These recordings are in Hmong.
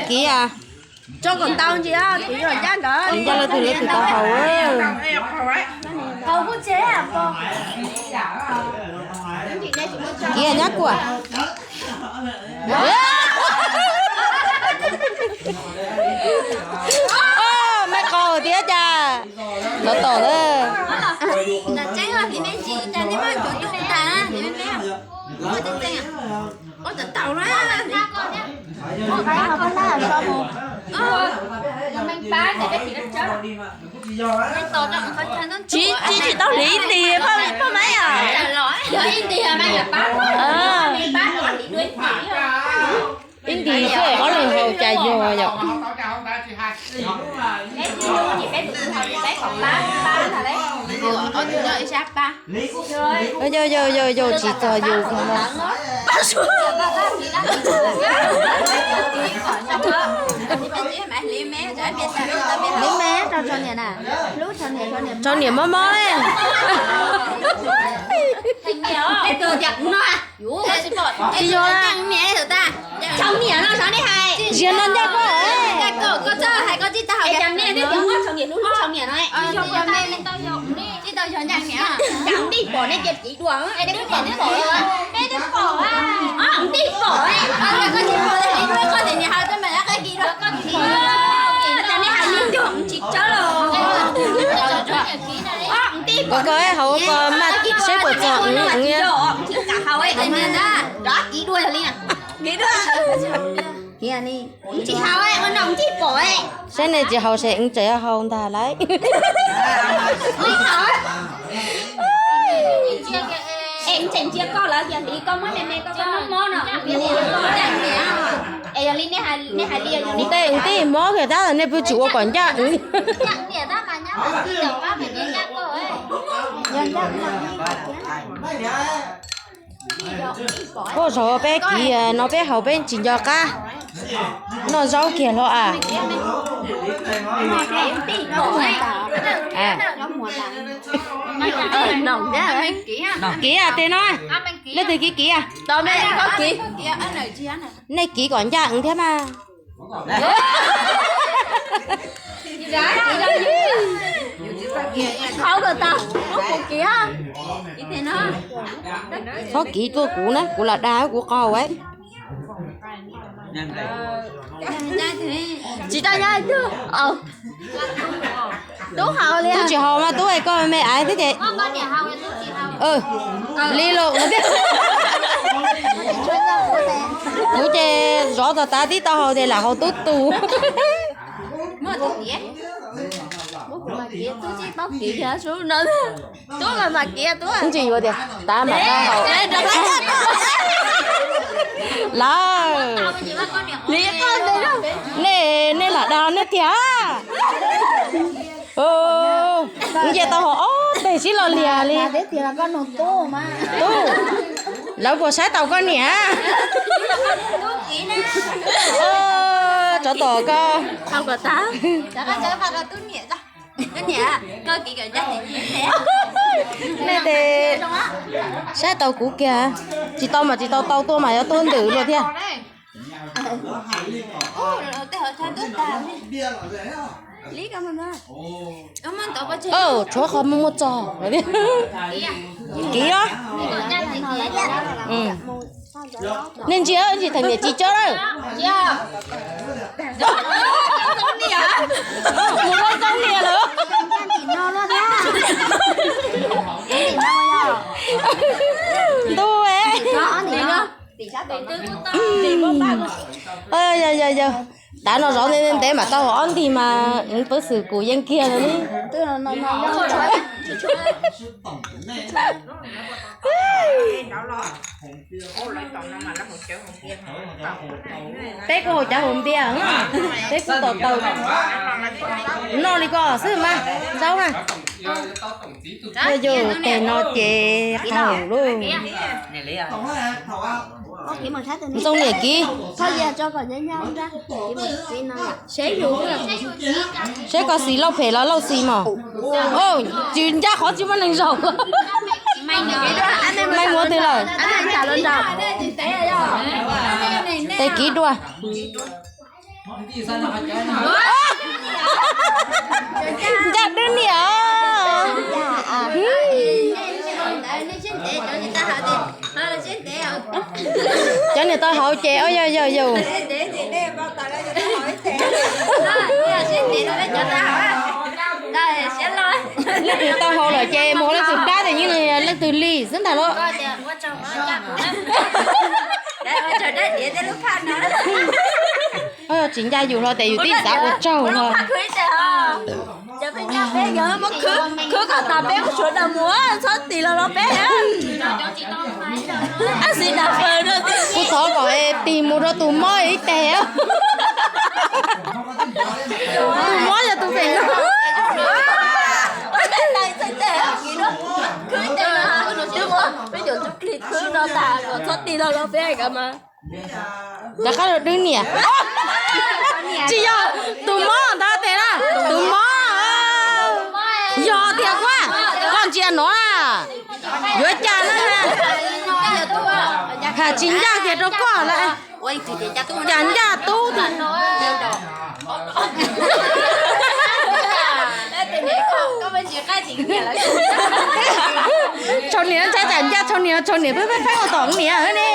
Kiv a, tso kom tau ntsis, ncaj lawv tus lawv tus tau haus. Kiv nyab kuam. Maiv qaug thiab cas. Tov tom na. Tsis, tsis, tsis tau hliv ib ntig, poj maiv os. Ib ntig xwb, ob leeg haus cas yog yom. Yog, yog, yog, yog tsis txog yus no. Hliv me rau tso niam na. Tso niam mob mob. Tsis yog, ziag no ncaj koj. Koj, koj hauv koj maj saib puas txog. Saib nej tsis haus ces wb tseem haus ntag lauj. Kuv tej wb tij mob kiag tab nej pheej tsis ua kom ncaj. Koj zov peb kiv no peb haus peb tsis nco qab. Noj zaub kiag los as. Kiv tes no, leej twg kiv kiv. Nej kiv kom ncaj thiab mas. Txhob kiv tuaj kuv na, kuv lam dag kuv qaug. Tsis tau nyob twg. Tub haus li. Tub tsis haus mas tub es koj me me aiv thiab ces. Li lawm. Kuv ces zov tag tib tau haus ces lam haus tub tus. Tsis yuav tias tab mam tau haus. Lawm. Nej, nej lam dag nej tiag. Nce tau hauv ob teg sib los liag li. Tub, lawv puas saib taus koj niam? Tsov tom koj. Nej tes saib tau kuv kiag. Tsis tau mas tsis tau, tau tuaj mas yuav tuaj ntws luaj thiab. Tshuav qhov muaj muaj txog. Kiv os. Nej ntsia ntsis, thaum niam tsis coj lawm. Mus rau txob niam lawm. Ntuj. Yog, yog, yog, tav no zov ntev ntev mam tau ob ntig mas peb xwm kuv yeej kiag lawm li. Peb kuj haus cov haus npias, peb kuj tom taus noj li ko xwb mas zaub na. Yog yus tes no ces qaug lauj. Ntxoov niam kiv. Saib koj xis lauj phem los lauj xis mos. Tsis ncaj qhov tsis muaj neeg zaum. Maiv muab twg lawm? Kiv dua. Ncaj dwb niam. Cov niam tau hauv ces, o, yog yog yus. Leej twg tau hauv lawm ces mus leej twg plab ces yeej leej twg li xwb ntag lauj. Tsis ncaj yus hlo tes yus tib xav ua tsaug hlo. Khwv kom tas peb ua sawv daws mus, txhob tis los rau peb. Kuv thov kom tis mus rau tus mob ib teg. Tus mob yog tus pem no. Peb cov ntsuj plig khwb no tas kom txhob tis los rau peb mas. Rov qab los dwb niam. Tsis yog, tus mob ntawd tes na, tus mob. Yog tiag kuv, koj ntsia no na. Yuav cas na. Hais tsis ncaj tiag rau koj lawm. Cas ncaj tub tiag. Tshau niam ntshai tsam ncaj, tshau niam, tshau niam peb pheej ua tom niam ne.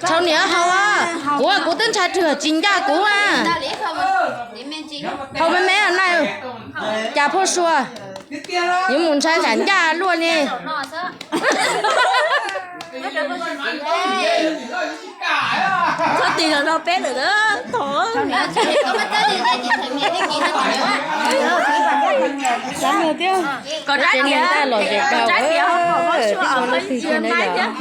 Tshau niam haus, kuv, kuv twb ntshai rwg tsis ncaj kuv. Haus me me na, cas phauj sua, yuav mus ntshai tsam ncaj luaj li. Txhob tis los rau peb lawm na, thov. Kom rab tias los zem tau, tib leej twg tiag na yog.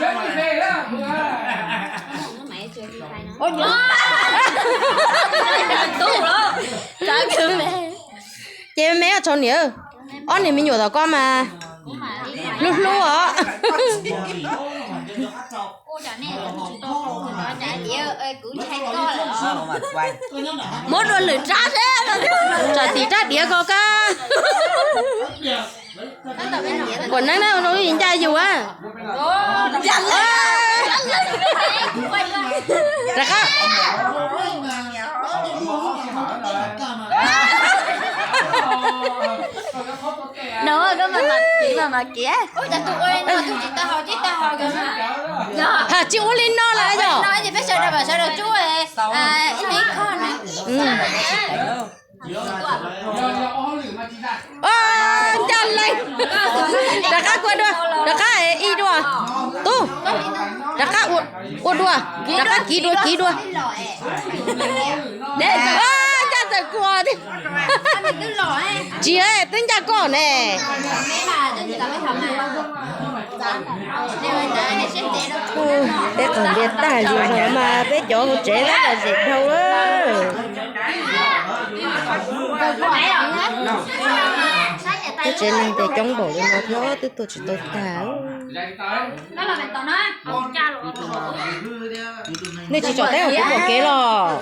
Ces me me tshau niam, ob niag me nyuam tom koj mas hlub hlub os. Muab dua lwm rab seb. Tsam tim rab diav ko kab. Kuam neeb na, ncaj yus a. Rov qab. No, koj mam mam kiv, mam mam kiv. Hais tsis ua li no lawm yog. Peb sawv daws, sawv daws tsuj ib me kho na. Ncaj leej. Rov qab kua dua, rov qab ib dua. Tub, rov qab ua dua, rov qab kiv dua, kiv dua. Ncaj tawm kua tiag. Tsis, twb ncaj koj ne. Peb qhov ntiaj tag li no mas peb cov hauv tsev tab tom zem dhau lawm. Peb tsev neeg tes coob npaum li no thiab twb tuaj tsis tau tag. Nej tsis tsom teeb kuv pom kev los?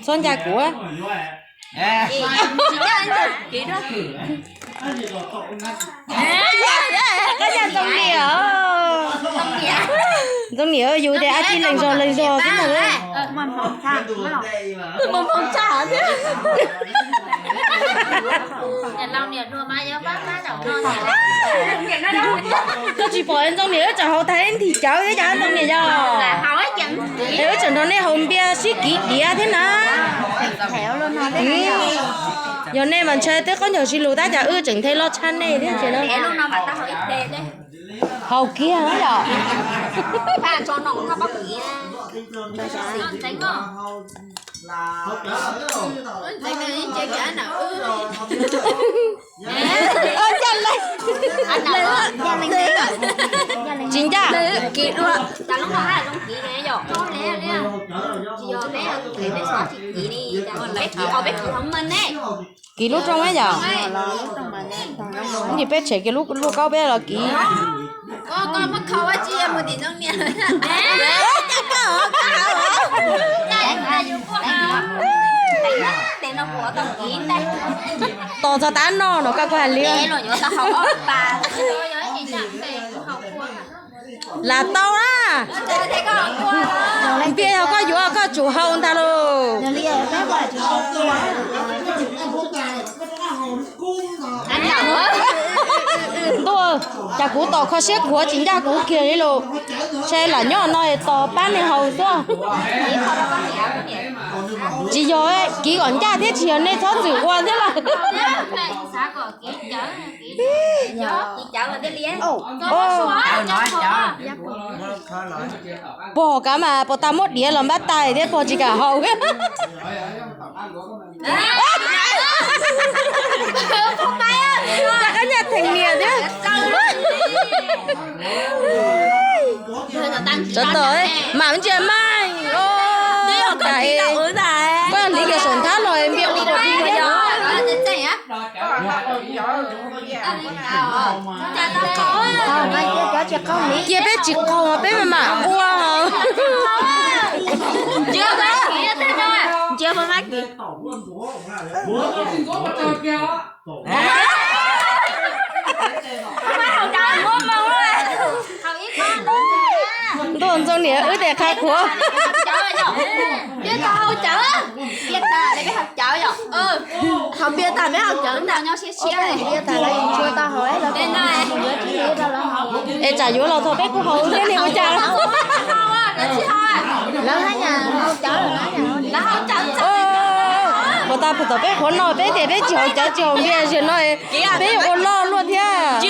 Txhob ncaj kuv. Ntxoov niam, ntxoov niam yus tias ab tsi lees zog lees zog xwb ntag. Koj tsis pom ntxoov niam wb tseem haus tag nthi cawv thiab cas ntxoov niam yog. Es wb tseem nrog nej haus npias sib kiv diav thiab na. Yog nej mas ntshai twb qaub ncaug sib lug tab cas wb tseem nthe loj tshaj nej thiab ntse na. Haus kiag na yom. Tsis ncaj. Kiv lub rooj yom. Ntsis peb tshem kiag lub kaub peb los kiv. Tos txog tav no no koj kuj hais li. Lam tau na. Npias yog koj yuav koj tsum haus ntag lauj. Ntuj, cas kuv tom kho siab khuav tsis ncaj kuv kiag li lauj. Ntshe lam nyob no tos pab nej haus xwb. Tsis yog kiv kom ncaj thiab tsis yog nej txhob txwm ua thiab lauj. Pog kav mas pog tas muab diav los npab tais thiab pog tsis kam haus. Rov qab nyaj theem niam thiab. Tsov tom, mam ntsia mas. Koj hliv kiag saum nthab los npias ua kom tsis muaj. Cia peb tsis qaug peb mam mam ua. Ntuj, Ntxoov niam wb tes qha khuav. Es tsam yuav los thaum peb kuj haus thiab ne ua cas? Puas tas puas tom peb qhuav no peb tias peb tsis haus cawv tsis haus npias, zaum no peb yuav ua loj luaj thiab.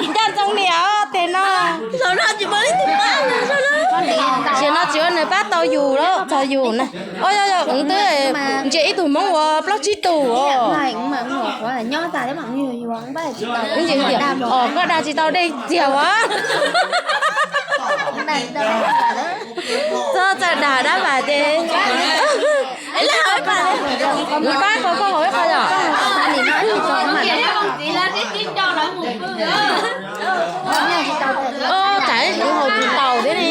Ncaj Ntxoov niam tes no. Zaum no tsis ua nws pab tau yus lawm txog yus na. Os, yog yog twb ntsia ib tug Hmoob ua plaub tsib tus os. Koj dag tsis tau dej txiag as. Txhob txawm dag dab vas ces. Npab koj koj haus ib qho yom. Os, tsam ib ntsis haus tsis taus thiab ne.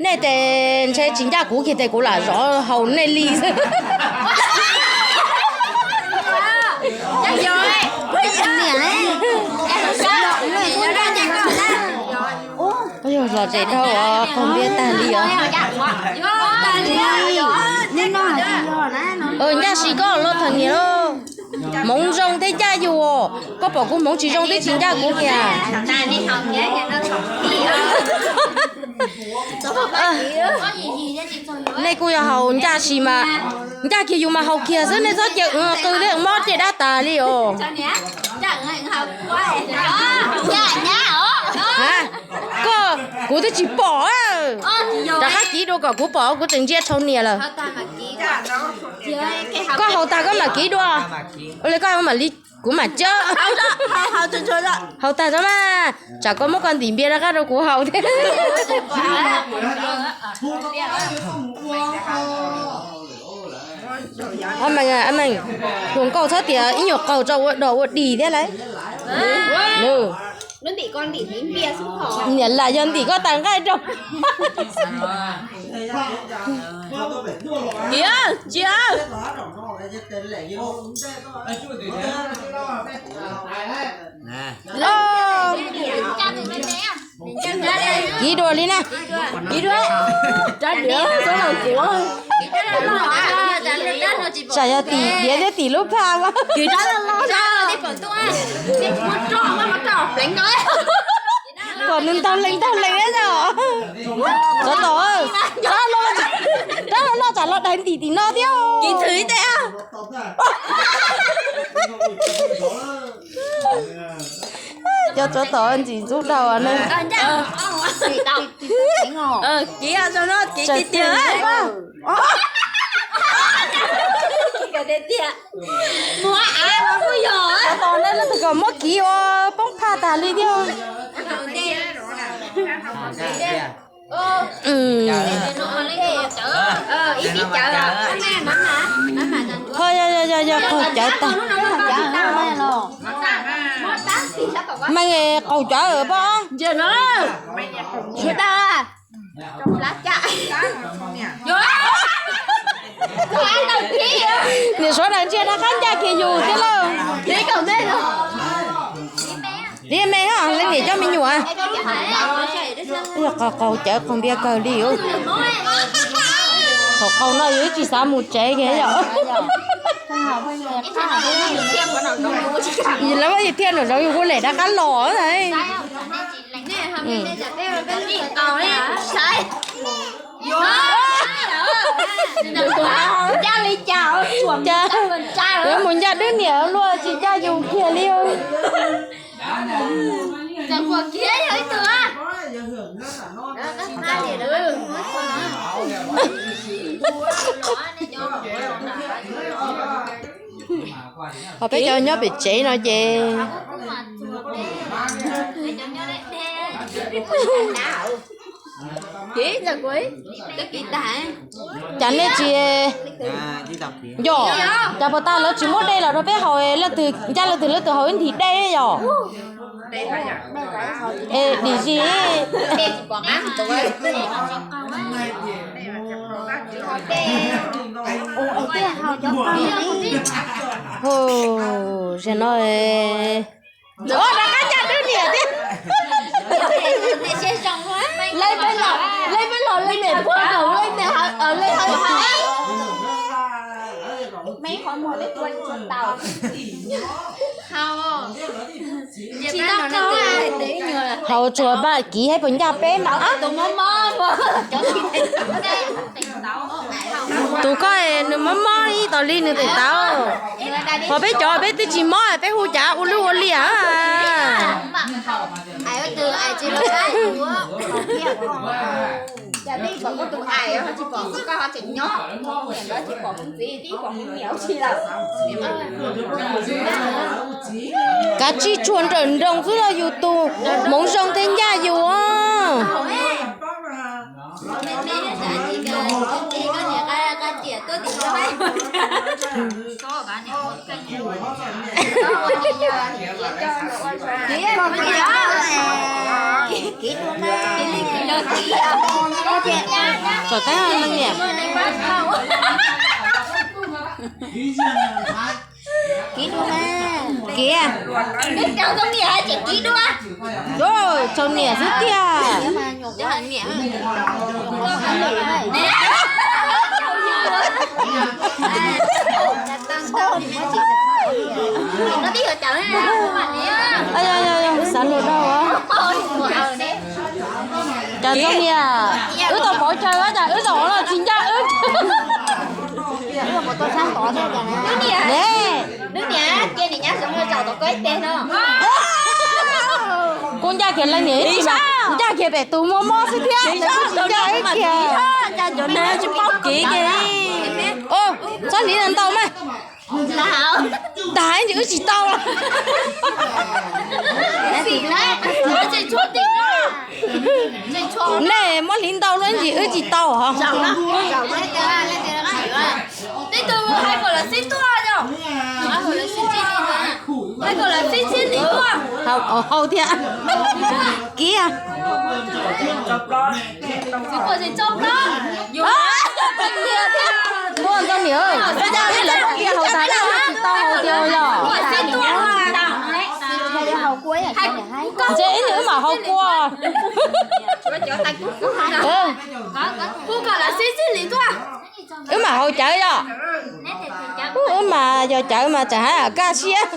Nej tes ntshe tsis ncaj kuv kiag tes kuv lam zov haus nej li xwb. Yog los tes dhau os, qaug npias tag li os. Ncaj si koj loj thov niam lauj. Hmoov zoo thiab ncaj yus os. Koj pom kuv hmoov tsis zoo twb tsis ncaj kuv kiag. Nej kuj yog haus ncaj si mas, ncaj kiag yus mas haus kiag xwb, nej txhob cia qw thiab mob caj dab tas li os. Koj, kuv twb tsis pom. Rov qab kiv dua kom kuv pom, kuv tseem ntsia tshau niam lawm. Koj haus tag koj mam kiv dua. Ua li koj mam li, kuv mam cawb. Haus tag tso mas, tsam koj muab koj ntim npias rov qab rau kuv haus thiab. Meej, hluas nkauj txhob tias ib nyuag qaug tso ua dog ua dig thiab lauj. Niam lam yog ntim koj tas nqaij rau. Kiv dua li na. Tsam yog tim diav thiab tim lub phaj as. Kom nws ntaug lees ntaug lees na. Tsov tom, rab loj tsam los daig ntim tim no thiab. Cov tsov tom ntxim ntxub dhau ne. Kom muab kiv ua poob phaj tas li thiab. Ho yog yog yog qaug cawv tag. Meej, qaug cawv pob. Niam suav daws ntsia rov qab ncaj kiag yus thiab lauj. Li me, leej niam coj me nyuam. Yog qaug qaug cawv qaug npias kawg li. Thaum qaug no yus tsis xav mus tsev kiag yom. Lawv thiaj nram zoov yus kuj lem rov qab los. Yuav mus ncaj dwb niam luaj tsis ncaj yus kiag li. Ho peb cov nyob pem tsev no ces cas nej tsis, yog cas puas tas lawv tsis muab dej los rau peb haus, leej twg ncaj leej twg, leej twg haus ib nthim dej yom. Es dim zis hu, zaum no rov qab ncaj dwb niam thiab. Leej peb los, leej peb los leej niam puag nkaus leej niam, leej hawb hawb. Haus tsuag paj kiv hab puas ncaj peb no. Tus koj nws mob mob ib tos li nws teem tau. Ho peb cov peb twb tsis mob peb hu cas ua lwj ua liam. Kav tsij tsuag nrawm nroos xwb los yus tus hmoov zoo thiaj ncaj yus. Tsom teeb leej niam. Kiv, tsaus niam xwb tiag. Xav luag dhau. Cas txhob niam, wb tau pauv chaw cas wb zaum los tsis ncaj wb. Ne, kuv ncaj kiag leej niam ib tsis mas ncaj kiag pem tus muaj mob xwb thiab, tsis ncaj wb kiag. Tsis paub kev kiag. Txhob hliv ntau mas. Tag ntsis wb tsis tau. Nej muab hliv ntau luaj ntsis wb tsis tau. Hau thiab. Kiv. Muaj ntxoov niam, lawv tias hau tas wb tsis tau hau tiag yog. Ntshe ib nws wb mam hau kua. Wb mam hau cawv yog. Wb mas yog cawv mas tseem hais kaj siab.